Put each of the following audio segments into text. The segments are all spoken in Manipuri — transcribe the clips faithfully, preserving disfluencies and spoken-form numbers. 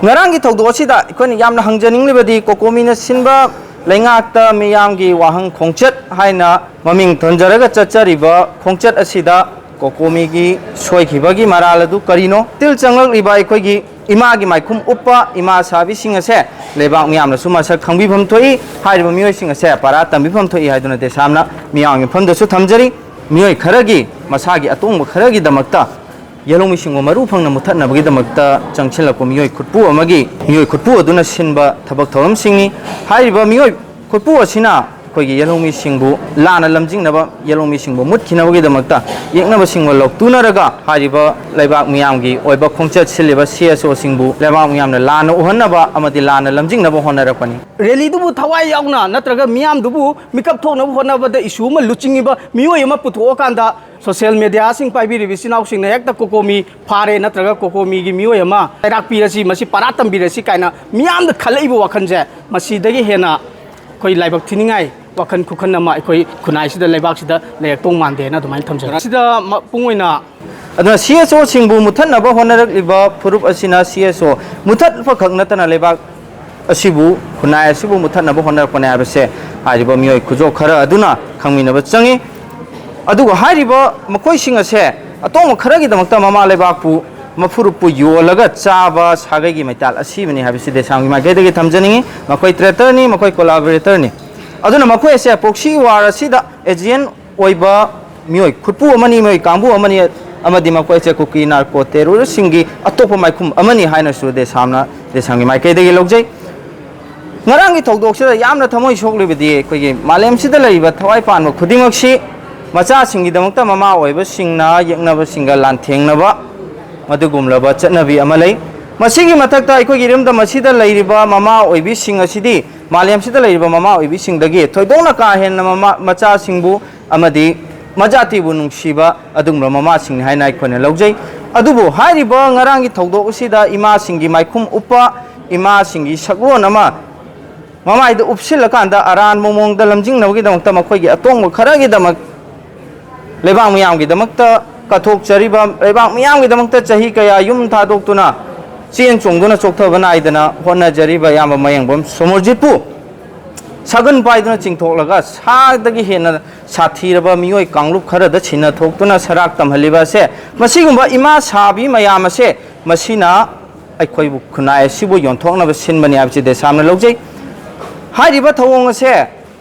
ꯉꯔꯥꯡꯒꯤ ꯊꯧꯗꯣꯛ ꯑꯁꯤꯗ ꯑꯩꯈꯣꯏꯅ ꯌꯥꯝꯅ ꯍꯪꯖꯅꯤꯡꯂꯤꯕꯗꯤ, ꯀꯣꯀꯣꯃꯤꯅ ꯁꯤꯟꯕ ꯂꯩꯉꯥꯛꯇ ꯃꯤꯌꯥꯝꯒꯤ ꯋꯥꯍꯪ ꯈꯣꯡꯆꯠ ꯍꯥꯏꯅ ꯃꯃꯤꯡ ꯊꯣꯟꯖꯔꯒ ꯆꯠꯆꯔꯤꯕ ꯈꯣꯡꯆꯠ ꯑꯁꯤꯗ ꯀꯣꯀꯣꯃꯤꯒꯤ ꯁꯣꯏꯈꯤꯕꯒꯤ ꯃꯔꯥꯜ ꯑꯗꯨ ꯀꯔꯤꯅꯣ? ꯇꯤꯜ ꯆꯪꯂꯛꯂꯤꯕ ꯑꯩꯈꯣꯏꯒꯤ ꯏꯃꯥꯒꯤ ꯃꯥꯏꯈꯨꯝ ꯎꯞꯄ ꯏꯃꯥ ꯁꯥꯕꯤꯁꯤꯡ ꯑꯁꯦ ꯂꯩꯕꯥꯛ ꯃꯤꯌꯥꯝꯅꯁꯨ ꯃꯁꯛ ꯈꯪꯕꯤꯐꯝ ꯊꯣꯛꯏ꯫ ꯍꯥꯏꯔꯤꯕ ꯃꯤꯑꯣꯏꯁꯤꯡ ꯑꯁꯦ ꯄꯥꯔꯥ ꯇꯝꯕꯤꯐꯝ ꯊꯣꯛꯏ ꯍꯥꯏꯗꯨꯅ ꯗꯦꯁꯥꯝꯅ ꯃꯤꯌꯥꯝꯒꯤ ꯃꯐꯝꯗꯁꯨ ꯊꯝꯖꯔꯤ꯫ ꯃꯤꯑꯣꯏ ꯈꯔꯒꯤ ꯃꯁꯥꯒꯤ ꯑꯇꯣꯡꯕ ꯈꯔꯒꯤꯗꯃꯛꯇ ꯌꯦꯜꯍꯧꯃꯤꯁꯤꯡꯕꯨ ꯃꯔꯨ ꯐꯪꯅ ꯃꯨꯊꯠꯅꯕꯒꯤꯗꯃꯛꯇ ꯆꯪꯁꯤꯜꯂꯛꯄ ꯃꯤꯑꯣꯏ ꯈꯨꯠꯄꯨ ꯑꯃꯒꯤ, ꯃꯤꯑꯣꯏ ꯈꯨꯠꯄꯨ ꯑꯗꯨꯅ ꯁꯤꯟꯕ ꯊꯕꯛ ꯊꯧꯔꯝꯁꯤꯡꯅꯤ꯫ ꯍꯥꯏꯔꯤꯕ ꯃꯤꯑꯣꯏ ꯈꯨꯠꯄꯨ ꯑꯁꯤꯅ ꯑꯩꯈꯣꯏꯒꯤ ꯌꯦꯜꯍꯧꯃꯤꯁꯤꯡꯕꯨ ꯂꯥꯟꯅ ꯂꯝꯖꯤꯡꯅꯕ, ꯌꯦꯜꯍꯧꯃꯤꯁꯤꯡꯕꯨ ꯃꯨꯠꯈꯤꯅꯕꯒꯤꯗꯃꯛꯇ ꯌꯦꯛꯅꯕꯁꯤꯡꯕꯨ ꯂꯧꯇꯨꯅꯔꯒ ꯍꯥꯏꯔꯤꯕ ꯂꯩꯕꯥꯛ ꯃꯤꯌꯥꯝꯒꯤ ꯑꯣꯏꯕ ꯈꯣꯡꯆꯠ ꯁꯤꯜꯂꯤꯕ ꯁꯤ ꯑꯦꯁ ꯑꯣꯁꯤꯡꯕꯨ ꯂꯩꯕꯥꯛ ꯃꯤꯌꯥꯝꯅ ꯂꯥꯟꯅ ꯎꯍꯟꯅꯕ ꯑꯃꯗꯤ ꯂꯥꯟꯅ ꯂꯝꯖꯤꯡꯅꯕ ꯍꯣꯠꯅꯔꯛꯄꯅꯤ꯫ ꯔꯦꯂꯤꯗꯨꯕꯨ ꯊꯋꯥꯏ ꯌꯥꯎꯅ ꯅꯠꯇ꯭ꯔꯒ ꯃꯤꯌꯥꯝꯗꯨꯕꯨ ꯃꯤꯀꯞ ꯊꯣꯛꯅꯕ ꯍꯣꯠꯅꯕꯗ ꯏꯁꯨ ꯑꯃ ꯂꯨꯆꯤꯡꯉꯤꯕ ꯃꯤꯑꯣꯏ ꯑꯃ ꯄꯨꯊꯣꯛꯑꯀꯥꯟꯗ ꯁꯣꯁꯤꯌꯦꯜ ꯃꯦꯗꯤꯌꯥꯁꯤꯡ ꯄꯥꯏꯕꯤꯔꯤꯕ ꯏꯆꯤꯟ ꯏꯅꯥꯎꯁꯤꯡꯅ ꯍꯦꯛꯇ ꯀꯣꯀꯣꯃꯤ ꯐꯥꯔꯦ ꯅꯠꯇ꯭ꯔꯒ ꯀꯣꯀꯣꯃꯤꯒꯤ ꯃꯤꯑꯣꯏ ꯑꯃ ꯂꯩꯔꯥꯛꯄꯤꯔꯁꯤ, ꯃꯁꯤ ꯄꯔꯥ ꯇꯝꯕꯤꯔꯁꯤ ꯀꯥꯏꯅ ꯃꯤꯌꯥꯝꯗ ꯈꯜꯂꯛꯏꯕ ꯋꯥꯈꯜꯁꯦ, ꯃꯁꯤꯗꯒꯤ ꯍꯦꯟꯅ ꯑꯩꯈꯣꯏ ꯂꯥꯏꯕꯛ ꯊꯤꯅꯤꯡꯉꯥꯏ ꯋꯥꯈꯜ ꯈꯨꯈꯟ ꯑꯃ ꯑꯩꯈꯣꯏ ꯈꯨꯟꯅꯥꯏꯁꯤꯗ, ꯂꯩꯕꯥꯛꯁꯤꯗ ꯂꯩꯔꯛꯇꯧ ꯃꯥꯟꯗꯦꯅ ꯑꯗꯨꯃꯥꯏꯅ ꯊꯝꯖꯔꯦ꯫ ꯁꯤꯗ ꯃꯄꯨꯡ ꯑꯣꯏꯅ ꯑꯗꯨꯅ ꯁꯤ ꯑꯦꯁ ꯑꯣꯁꯤꯡꯕꯨ ꯃꯨꯊꯠꯅꯕ ꯍꯣꯠꯅꯔꯛꯂꯤꯕ ꯐꯨꯔꯨꯞ ꯑꯁꯤꯅ ꯁꯤ ꯑꯦꯁ ꯑꯣ ꯃꯨꯊꯠꯄ ꯈꯛ ꯅꯠꯇꯅ ꯂꯩꯕꯥꯛ ꯑꯁꯤꯕꯨ, ꯈꯨꯟꯅꯥꯏ ꯑꯁꯤꯕꯨ ꯃꯨꯊꯠꯅꯕ ꯍꯣꯠꯅꯔꯛꯄꯅꯦ ꯍꯥꯏꯕꯁꯦ ꯍꯥꯏꯔꯤꯕ ꯃꯤꯑꯣꯏ ꯈꯨꯖꯣꯞ ꯈꯔ ꯑꯗꯨꯅ ꯈꯪꯃꯤꯟꯅꯕ ꯆꯪꯏ꯫ ꯑꯗꯨꯒ ꯍꯥꯏꯔꯤꯕ ꯃꯈꯣꯏꯁꯤꯡ ꯑꯁꯦ ꯑꯇꯣꯡꯕ ꯈꯔꯒꯤꯗꯃꯛꯇ ꯃꯃꯥ ꯂꯩꯕꯥꯛꯄꯨ, ꯃꯐꯨꯔꯨꯞꯄꯨ ꯌꯣꯜꯂꯒ ꯆꯥꯕ ꯁꯥꯒꯩꯒꯤ ꯃꯩꯇꯥꯜ ꯑꯁꯤꯕꯅꯤ ꯍꯥꯏꯕꯁꯤ ꯗꯦꯁꯥꯝꯒꯤ ꯃꯥꯏꯀꯩꯗꯒꯤ ꯊꯝꯖꯅꯤꯡꯏ꯫ ꯃꯈꯣꯏ ꯇ꯭ꯔꯦꯇꯔꯅꯤ, ꯃꯈꯣꯏ ꯀꯣꯂꯥꯕꯣꯔꯦꯇꯔꯅꯤ꯫ ꯑꯗꯨꯅ ꯃꯈꯣꯏ ꯑꯁꯦ ꯄ꯭ꯔꯣꯛꯁꯤ ꯋꯥꯔ ꯑꯁꯤꯗ ꯑꯦꯖꯦꯟ ꯑꯣꯏꯕ ꯃꯤꯑꯣꯏ ꯈꯨꯠꯄꯨ ꯑꯃꯅꯤ, ꯃꯤꯑꯣꯏ ꯀꯥꯡꯕꯨ ꯑꯃꯅꯤ, ꯑꯃꯗꯤ ꯃꯈꯣꯏꯁꯦ ꯀꯨꯀꯤ ꯅꯥꯔꯀꯣ ꯇꯦꯔꯣꯔꯤꯁꯁꯤꯡꯒꯤ ꯑꯇꯣꯞꯄ ꯃꯥꯏꯈꯨꯝ ꯑꯃꯅꯤ ꯍꯥꯏꯅꯁꯨ ꯗꯦꯁꯥꯝꯅ, ꯗꯦꯁꯥꯝꯒꯤ ꯃꯥꯏꯀꯩꯗꯒꯤ ꯂꯧꯖꯩ꯫ ꯉꯔꯥꯡꯒꯤ ꯊꯧꯗꯣꯛꯁꯤꯗ ꯌꯥꯝꯅ ꯊꯃꯣꯏ ꯁꯣꯛꯂꯤꯕꯗꯤ ꯑꯩꯈꯣꯏꯒꯤ ꯃꯥꯂꯦꯝꯁꯤꯗ ꯂꯩꯔꯤꯕ ꯊꯋꯥꯏ ꯄꯥꯟꯕ ꯈꯨꯗꯤꯡꯃꯛꯁꯤ ꯃꯆꯥꯁꯤꯡꯒꯤꯗꯃꯛꯇ ꯃꯃꯥ ꯑꯣꯏꯕꯁꯤꯡꯅ ꯌꯦꯛꯅꯕꯁꯤꯡꯒ ꯂꯥꯟꯊꯦꯡꯅꯕ, ꯃꯗꯨꯒꯨꯝꯂꯕ ꯆꯠꯅꯕꯤ ꯑꯃ ꯂꯩ꯫ ꯃꯁꯤꯒꯤ ꯃꯊꯛꯇ ꯑꯩꯈꯣꯏꯒꯤ ꯏꯔꯝꯗꯝ ꯑꯁꯤꯗ ꯂꯩꯔꯤꯕ ꯃꯃꯥ ꯑꯣꯏꯕꯤꯁꯤꯡ ꯑꯁꯤꯗꯤ ꯃꯥꯂꯦꯝꯁꯤꯗ ꯂꯩꯔꯤꯕ ꯃꯃꯥ ꯑꯣꯏꯕꯤꯁꯤꯡꯗꯒꯤ ꯊꯣꯏꯗꯣꯛꯅ ꯀꯥ ꯍꯦꯟꯅ ꯃꯃꯥ, ꯃꯆꯥꯁꯤꯡꯕꯨ ꯑꯃꯗꯤ ꯃꯖꯥꯇꯤꯕꯨ ꯅꯨꯡꯁꯤꯕ ꯑꯗꯨꯒꯨꯝꯂꯕ ꯃꯃꯥꯁꯤꯡꯅꯤ ꯍꯥꯏꯅ ꯑꯩꯈꯣꯏꯅ ꯂꯧꯖꯩ꯫ ꯑꯗꯨꯕꯨ ꯍꯥꯏꯔꯤꯕ ꯉꯔꯥꯡꯒꯤ ꯊꯧꯗꯣꯛ ꯑꯁꯤꯗ ꯏꯃꯥꯁꯤꯡꯒꯤ ꯃꯥꯏꯈꯨꯝ ꯎꯞꯄ, ꯏꯃꯥꯁꯤꯡꯒꯤ ꯁꯛꯂꯣꯟ ꯑꯃ ꯃꯃꯥꯏꯗ ꯎꯞꯁꯤꯜꯂꯀꯥꯟꯗ ꯑꯔꯥꯟꯕ ꯃꯑꯣꯡꯗ ꯂꯝꯖꯤꯡꯅꯕꯒꯤꯗꯃꯛꯇ ꯃꯈꯣꯏꯒꯤ ꯑꯇꯣꯡꯕ ꯈꯔꯒꯤꯗꯃꯛ ꯂꯩꯕꯥꯛ ꯃꯤꯌꯥꯝꯒꯤꯗꯃꯛꯇ ꯀꯠꯊꯣꯛꯆꯔꯤꯕ, ꯂꯩꯕꯥꯛ ꯃꯤꯌꯥꯝꯒꯤꯗꯃꯛꯇ ꯆꯍꯤ ꯀꯌꯥ ꯌꯨꯝ ꯊꯥꯗꯣꯛꯇꯨꯅ ꯆꯦꯟ ꯆꯣꯡꯗꯨꯅ ꯆꯣꯛꯊꯕ ꯅꯥꯏꯗꯅ ꯍꯣꯠꯅꯖꯔꯤꯕ ꯏꯌꯥꯝꯕ ꯃꯌꯦꯡꯕꯝ ꯁꯣꯃꯣꯔꯖꯤꯠꯄꯨ ꯁꯒꯟ ꯄꯥꯏꯗꯨꯅ ꯆꯤꯡꯊꯣꯛꯂꯒ ꯁꯥꯗꯒꯤ ꯍꯦꯟꯅ ꯁꯥꯊꯤꯔꯕ ꯃꯤꯑꯣꯏ ꯀꯥꯡꯂꯨꯞ ꯈꯔꯗ ꯁꯤꯟꯅ ꯊꯣꯛꯇꯨꯅ ꯁꯔꯥꯛ ꯇꯝꯍꯜꯂꯤꯕ ꯑꯁꯦ, ꯃꯁꯤꯒꯨꯝꯕ ꯏꯃꯥ ꯁꯥꯕꯤ ꯃꯌꯥꯝ ꯑꯁꯦ, ꯃꯁꯤꯅ ꯑꯩꯈꯣꯏꯕꯨ, ꯈꯨꯟꯅꯥꯏ ꯑꯁꯤꯕꯨ ꯌꯣꯟꯊꯣꯛꯅꯕ ꯁꯤꯟꯕꯅꯤ ꯍꯥꯏꯕꯁꯤ ꯗꯦꯁꯥꯝꯅ ꯂꯧꯖꯩ꯫ ꯍꯥꯏꯔꯤꯕ ꯊꯧꯑꯣꯡ ꯑꯁꯦ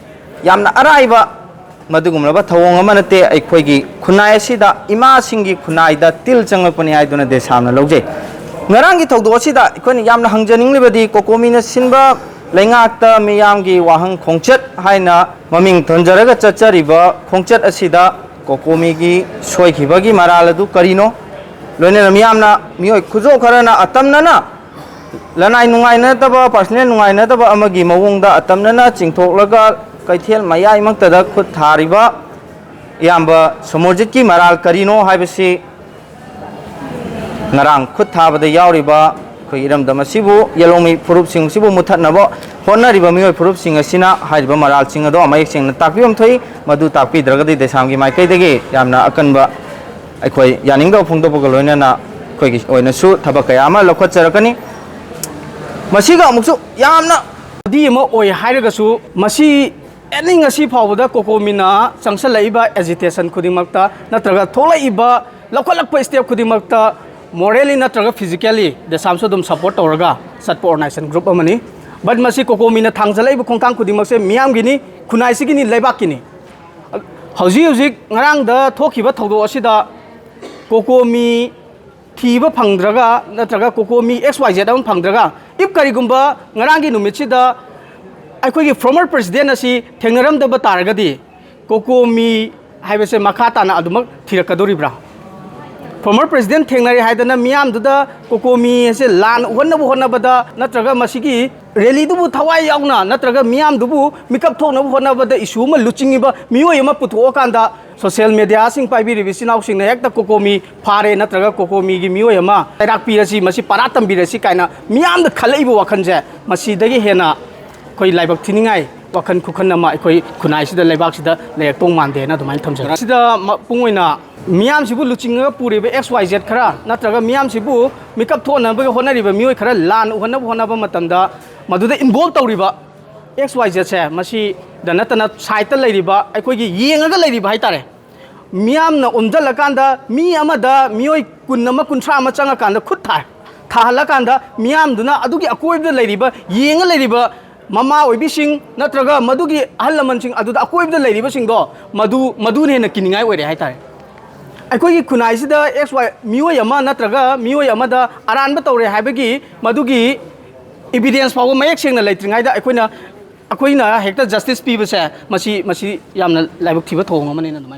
ꯌꯥꯝꯅ ꯑꯔꯥꯏꯕ ꯃꯗꯨꯒꯨꯝꯂꯕ ꯊꯧꯑꯣꯡ ꯑꯃ ꯅꯠꯇꯦ꯫ ꯑꯩꯈꯣꯏꯒꯤ ꯈꯨꯟꯅꯥꯏ ꯑꯁꯤꯗ ꯏꯃꯥꯁꯤꯡꯒꯤ ꯈꯨꯟꯅꯥꯏꯗ ꯇꯤꯜ ꯆꯪꯂꯛꯄꯅꯤ ꯍꯥꯏꯗꯨꯅ ꯗꯦꯁꯥꯝꯅ ꯂꯧꯖꯩ꯫ ꯉꯔꯥꯡꯒꯤ ꯊꯧꯗꯣꯛ ꯑꯁꯤꯗ ꯑꯩꯈꯣꯏꯅ ꯌꯥꯝꯅ ꯍꯪꯖꯅꯤꯡꯂꯤꯕꯗꯤ, ꯀꯣꯀꯣꯃꯤꯅ ꯁꯤꯟꯕ ꯂꯩꯉꯥꯛꯇ ꯃꯤꯌꯥꯝꯒꯤ ꯋꯥꯍꯪ ꯈꯣꯡꯆꯠ ꯍꯥꯏꯅ ꯃꯃꯤꯡ ꯊꯣꯟꯖꯔꯒ ꯆꯠꯆꯔꯤꯕ ꯈꯣꯡꯆꯠ ꯑꯁꯤꯗ ꯀꯣꯀꯣꯃꯤꯒꯤ ꯁꯣꯏꯈꯤꯕꯒꯤ ꯃꯔꯥꯜ ꯑꯗꯨ ꯀꯔꯤꯅꯣ? ꯂꯣꯏꯅꯅ ꯃꯤꯌꯥꯝꯅ, ꯃꯤꯑꯣꯏ ꯈꯨꯖꯣ ꯈꯔꯅ ꯑꯇꯝꯅꯅ ꯂꯅꯥꯏ ꯅꯨꯡꯉꯥꯏꯅꯗꯕ, ꯄꯥꯔꯁꯣꯅꯦꯜ ꯅꯨꯡꯉꯥꯏꯅꯗꯕ ꯑꯃꯒꯤ ꯃꯑꯣꯡꯗ ꯑꯇꯝꯅꯅ ꯆꯤꯡꯊꯣꯛꯂꯒ ꯀꯩꯊꯦꯜ ꯃꯌꯥꯏꯃꯛꯇꯗ ꯈꯨꯠ ꯊꯥꯔꯤꯕ ꯏꯌꯥꯝꯕ ꯁꯣꯃꯣꯔꯖꯤꯠꯀꯤ ꯃꯔꯥꯜ ꯀꯔꯤꯅꯣ ꯍꯥꯏꯕꯁꯤ ꯉꯔꯥꯡ ꯈꯨꯠ ꯊꯥꯕꯗ ꯌꯥꯎꯔꯤꯕ ꯑꯩꯈꯣꯏ ꯏꯔꯝꯗꯝ ꯑꯁꯤꯕꯨ, ꯌꯦꯜꯍꯧꯃꯤ ꯐꯨꯔꯨꯞꯁꯤꯡ ꯑꯁꯤꯕꯨ ꯃꯨꯠꯊꯠꯅꯕ ꯍꯣꯠꯅꯔꯤꯕ ꯃꯤꯑꯣꯏ ꯐꯨꯔꯨꯞꯁꯤꯡ ꯑꯁꯤꯅ ꯍꯥꯏꯔꯤꯕ ꯃꯔꯥꯜꯁꯤꯡ ꯑꯗꯣ ꯃꯌꯦꯛ ꯁꯦꯡꯅ ꯇꯥꯛꯄꯤꯕ ꯑꯃ ꯊꯣꯛꯏ꯫ ꯃꯗꯨ ꯇꯥꯛꯄꯤꯗ꯭ꯔꯒꯗꯤ ꯗꯦꯁꯥꯝꯒꯤ ꯃꯥꯏꯀꯩꯗꯒꯤ ꯌꯥꯝꯅ ꯑꯀꯟꯕ ꯑꯩꯈꯣꯏ ꯌꯥꯅꯤꯡꯗꯕ ꯐꯣꯡꯗꯣꯛꯄꯒ ꯂꯣꯏꯅꯅ ꯑꯩꯈꯣꯏꯒꯤ ꯑꯣꯏꯅꯁꯨ ꯊꯕꯛ ꯀꯌꯥ ꯑꯃ ꯂꯧꯈꯠꯆꯔꯛꯀꯅꯤ꯫ ꯃꯁꯤꯒ ꯑꯃꯨꯛꯁꯨ ꯌꯥꯝꯅ ꯗꯤ ꯑꯃ ꯑꯣꯏ ꯍꯥꯏꯔꯒꯁꯨ, ꯃꯁꯤ ꯑꯦꯅꯤ ꯉꯁꯤ ꯐꯥꯎꯕꯗ ꯀꯣꯀꯣꯃꯤꯅ ꯆꯪꯁꯜꯂꯛꯏꯕ ꯑꯦꯖꯤꯇꯦꯁꯟ ꯈꯨꯗꯤꯡꯃꯛꯇ ꯅꯠꯇ꯭ꯔꯒ ꯊꯣꯛꯂꯛꯏꯕ, ꯂꯧꯈꯠꯂꯛꯄ ꯁ꯭ꯇꯦꯞ ꯈꯨꯗꯤꯡꯃꯛꯇ ꯃꯣꯔꯦꯂꯤ ꯅꯠꯇ꯭ꯔꯒ ꯐꯤꯖꯤꯀꯦꯜꯂꯤ ꯗꯦꯁꯥꯝꯁꯨ ꯑꯗꯨꯝ ꯁꯞꯄꯣꯔꯠ ꯇꯧꯔꯒ ꯆꯠꯄ ꯑꯣꯔꯒꯅꯥꯏꯖꯦꯁꯟ ꯒ꯭ꯔꯨꯞ ꯑꯃꯅꯤ꯫ ꯕꯠ ꯃꯁꯤ ꯀꯣꯀꯣꯃꯤꯅ ꯊꯥꯡꯖꯜꯂꯛꯏꯕ ꯈꯣꯡꯊꯥꯡ ꯈꯨꯗꯤꯡꯃꯛꯁꯦ ꯃꯤꯌꯥꯝꯒꯤꯅꯤ, ꯈꯨꯟꯅꯥꯏꯁꯤꯒꯤꯅꯤ, ꯂꯩꯕꯥꯛꯀꯤꯅꯤ꯫ ꯍꯧꯖꯤꯛ ꯍꯧꯖꯤꯛ ꯉꯔꯥꯡꯗ ꯊꯣꯛꯈꯤꯕ ꯊꯧꯗꯣꯛ ꯑꯁꯤꯗ ꯀꯣꯀꯣꯃꯤ ꯊꯤꯕ ꯐꯪꯗ꯭ꯔꯒ ꯅꯠꯇ꯭ꯔꯒ ꯀꯣꯀꯣꯃꯤ ꯑꯦꯛꯁ ꯋꯥꯏ ꯖꯦꯠ ꯑꯃ ꯐꯪꯗ꯭ꯔꯒ, ꯏꯐ ꯀꯔꯤꯒꯨꯝꯕ ꯉꯔꯥꯡꯒꯤ ꯅꯨꯃꯤꯠꯁꯤꯗ ꯑꯩꯈꯣꯏꯒꯤ ꯐꯣꯔꯃꯔ ꯄ꯭ꯔꯦꯁꯤꯗꯦꯟ ꯑꯁꯤ ꯊꯦꯡꯅꯔꯝꯗꯕ ꯇꯥꯔꯒꯗꯤ ꯀꯣꯀꯣꯃꯤ ꯍꯥꯏꯕꯁꯦ ꯃꯈꯥ ꯇꯥꯅ ꯑꯗꯨꯃꯛ ꯊꯤꯔꯛꯀꯗꯧꯔꯤꯕ꯭ꯔꯥ? ꯐꯣꯔꯃꯔ ꯄ꯭ꯔꯦꯁꯤꯗꯦꯟ ꯊꯦꯡꯅꯔꯦ ꯍꯥꯏꯗꯅ ꯃꯤꯌꯥꯝꯗꯨꯗ ꯀꯣꯀꯣꯃꯤ ꯑꯁꯦ ꯂꯥꯟ ꯎꯍꯟꯅꯕ ꯍꯣꯠꯅꯕꯗ ꯅꯠꯇ꯭ꯔꯒ ꯃꯁꯤꯒꯤ ꯔꯦꯂꯤꯗꯨꯕꯨ ꯊꯋꯥꯏ ꯌꯥꯎꯅ ꯅꯠꯇ꯭ꯔꯒ ꯃꯤꯌꯥꯝꯗꯨꯕꯨ ꯃꯤꯀꯞ ꯊꯣꯛꯅꯕ ꯍꯣꯠꯅꯕꯗ ꯏꯁꯨ ꯑꯃ ꯂꯨꯆꯤꯡꯉꯤꯕ ꯃꯤꯑꯣꯏ ꯑꯃ ꯄꯨꯊꯣꯛꯑꯀꯥꯟꯗ ꯁꯣꯁꯤꯌꯦꯜ ꯃꯦꯗꯤꯌꯥꯁꯤꯡ ꯄꯥꯏꯕꯤꯔꯤꯕ ꯏꯆꯤꯟ ꯏꯅꯥꯎꯁꯤꯡꯅ ꯍꯦꯛꯇ ꯀꯣꯀꯣꯃꯤ ꯐꯥꯔꯦ ꯅꯠꯇ꯭ꯔꯒ ꯀꯣꯀꯣꯃꯤꯒꯤ ꯃꯤꯑꯣꯏ ꯑꯃ ꯆꯩꯔꯥꯛ ꯄꯤꯔꯁꯤ, ꯃꯁꯤ ꯄꯔꯥ ꯇꯝꯕꯤꯔꯁꯤ ꯀꯥꯏꯅ ꯃꯤꯌꯥꯝꯗ ꯈꯜꯂꯛꯏꯕ ꯋꯥꯈꯜꯁꯦ, ꯃꯁꯤꯗꯒꯤ ꯍꯦꯟꯅ ꯑꯩꯈꯣꯏ ꯂꯥꯏꯕꯛ ꯊꯤꯅꯤꯡꯉꯥꯏ ꯋꯥꯈꯜ ꯈꯨꯈꯟ ꯑꯃ ꯑꯩꯈꯣꯏ ꯈꯨꯟꯅꯥꯏꯁꯤꯗ, ꯂꯩꯕꯥꯛꯁꯤꯗ ꯂꯩꯔꯛꯇꯧ ꯃꯥꯟꯗꯦꯅ ꯑꯗꯨꯃꯥꯏꯅ ꯊꯝꯖꯒꯦ꯫ ꯁꯤꯗ ꯃꯄꯨꯡ ꯑꯣꯏꯅ ꯃꯤꯌꯥꯝꯁꯤꯕꯨ ꯂꯨꯆꯤꯡꯉꯒ ꯄꯨꯔꯤꯕ X Y Z ꯈꯔ ꯅꯠꯇ꯭ꯔꯒ ꯃꯤꯌꯥꯝꯁꯤꯕꯨ ꯃꯤꯀꯞ ꯊꯣꯛꯅꯕꯒꯤ ꯍꯣꯠꯅꯔꯤꯕ ꯃꯤꯑꯣꯏ ꯈꯔ ꯂꯥꯟ ꯎꯍꯟꯅꯕ ꯍꯣꯠꯅꯕ ꯃꯇꯝꯗ ꯃꯗꯨꯗ involve ꯇꯧꯔꯤꯕ X Y Zꯁꯦ, ꯃꯁꯤꯗ ꯅꯠꯇꯅ sideꯇ ꯂꯩꯔꯤꯕ, ꯑꯩꯈꯣꯏꯒꯤ ꯌꯦꯡꯉꯒ ꯂꯩꯔꯤꯕ ꯍꯥꯏꯇꯥꯔꯦ, ꯃꯤꯌꯥꯝꯅ ꯑꯣꯝꯁꯤꯜꯂꯀꯥꯟꯗ ꯃꯤ ꯑꯃꯗ ꯃꯤꯑꯣꯏ ꯀꯨꯟ ꯑꯃ, ꯀꯨꯟꯊ꯭ꯔꯥ ꯑꯃ ꯆꯪꯉꯀꯥꯟꯗ ꯈꯨꯠ ꯊꯥꯏ, ꯊꯥꯍꯜꯂꯀꯥꯟꯗ ꯃꯤꯌꯥꯝꯗꯨꯅ ꯑꯗꯨꯒꯤ ꯑꯀꯣꯏꯕꯗ ꯂꯩꯔꯤꯕ, ꯌꯦꯡꯉ ꯂꯩꯔꯤꯕ ꯃꯃꯥ ꯑꯣꯏꯕꯤꯁꯤꯡ ꯅꯠꯇ꯭ꯔꯒ ꯃꯗꯨꯒꯤ ꯑꯍꯜ ꯂꯃꯟꯁꯤꯡ, ꯑꯗꯨꯗ ꯑꯀꯣꯏꯕꯗ ꯂꯩꯔꯤꯕꯁꯤꯡꯗꯣ, ꯃꯗꯨ, ꯃꯗꯨꯅ ꯍꯦꯟꯅ ꯀꯤꯅꯤꯡꯉꯥꯏ ꯑꯣꯏꯔꯦ ꯍꯥꯏꯇꯥꯔꯦ꯫ ꯑꯩꯈꯣꯏꯒꯤ ꯈꯨꯟꯅꯥꯏꯁꯤꯗ X Y, ꯃꯤꯑꯣꯏ ꯑꯃ ꯅꯠꯇ꯭ꯔꯒ ꯃꯤꯑꯣꯏ ꯑꯃꯗ ꯑꯔꯥꯟꯕ ꯇꯧꯔꯦ ꯍꯥꯏꯕꯒꯤ ꯃꯗꯨꯒꯤ evidence ꯐꯥꯎꯕ ꯃꯌꯦꯛ ꯁꯦꯡꯅ ꯂꯩꯇ꯭ꯔꯤꯉꯩꯗ ꯑꯩꯈꯣꯏꯅ, ꯑꯩꯈꯣꯏꯅ ꯍꯦꯛꯇ justice ꯄꯤꯕꯁꯦ, ꯃꯁꯤ, ꯃꯁꯤ ꯌꯥꯝꯅ ꯂꯥꯏꯕꯛ ꯊꯤꯕ ꯊꯧꯑꯣꯡ ꯑꯃꯅꯦꯅ ꯑꯗꯨꯃꯥꯏꯅ